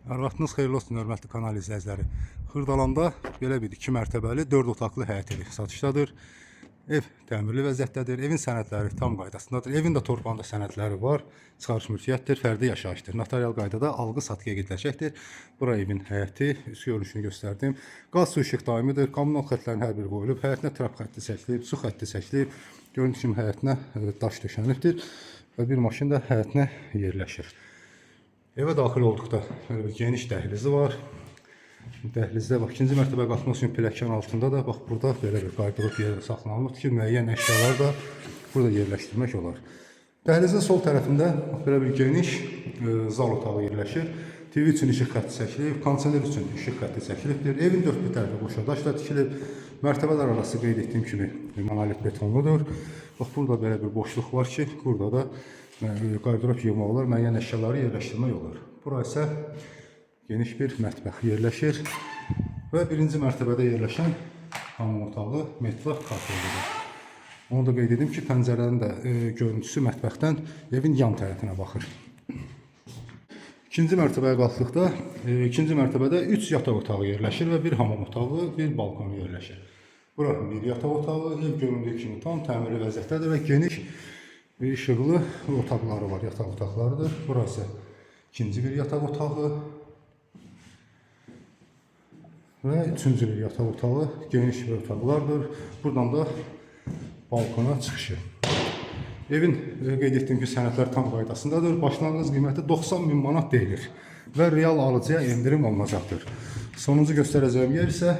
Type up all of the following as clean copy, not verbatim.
Hər vaxtınız xeyirli olsun, hörmətli kanal izləyiciləri. Xırdalanda belə bir 2 mərtəbəli 4 otaqlı həyət evi satışdadır. Ev təmirli vəziyyətdədir. Evin sənədləri tam qaydasındadır. Evin də torpağında sənədləri var. Çıxarış mülkiyyətdir, fərdi yaşayışdır. Notarial qaydada alqı-satqıya gediləcəkdir. Bura evin həyəti, üst görünüşünü göstərdim. Qaz, su, işıq daimidir. Kommunal xətlərin hər biri qoyulub. Həyətinə trap xətti çəkilib, su xətti çəkilib. Göründüyü kimi həyətinə daş döşənibdir və bir maşın da həyətinə yerləşir. Evə daxil olduqda belə bir geniş dəhlizi var. Dəhlizdə bax ikinci mərtəbə qalxmaq üçün pilləkən altında da bax burada belə bir qardırob yeri saxlanılıb ki, müəyyən əşyalar da burada yerləşdirmək olar. Dəhlizin sol tərəfində bax belə bir geniş zal otağı yerləşir. TV üçün işıq xətti çəkilib, kondisioner üçün işıq xətti çəkilibdir. Evin dörd bir tərəfi qoşa daşla tikilib. Mərtəbələr arası qeyd etdiyim kimi monolit betonludur. Bax burada belə bir boşluq var ki, burada da qardırob yığmaq olar, müəyyən əşyaları yerləşdirmək olar. Bura isə geniş bir mətbəx yerləşir və birinci mərtəbədə yerləşən hamam otağı metlaq kafelidir. Onu da qeyd edim ki, pəncərənin də görüntüsü mətbəxdən evin yan tərəfinə baxır. İkinci mərtəbəyə qalxdıqda, ikinci mərtəbədə 3 yataq otağı yerləşir və bir hamam otağı, bir balkon yerləşir. Bura bir yataq otağı, ev göründüyü kimi tam təmirli vəziyyətdədir və geniş bir işıqlı otaqları var, yataq otaqlarıdır. Bura isə ikinci bir yataq otağı və üçüncü bir yataq otağı, geniş bir otaqlardır. Buradan da balkona çıxışı. Evin qeyd etdiyim ki, sənədlər tam qaydasındadır. Başlanğıc qiyməti 90 min manat deyilir və real alıcıya endirim olunacaqdır. Sonuncu göstərəcəyim yer isə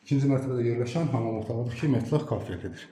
ikinci mərtəbədə yerləşən hamam otağıdır ki, metlaq kafelidir.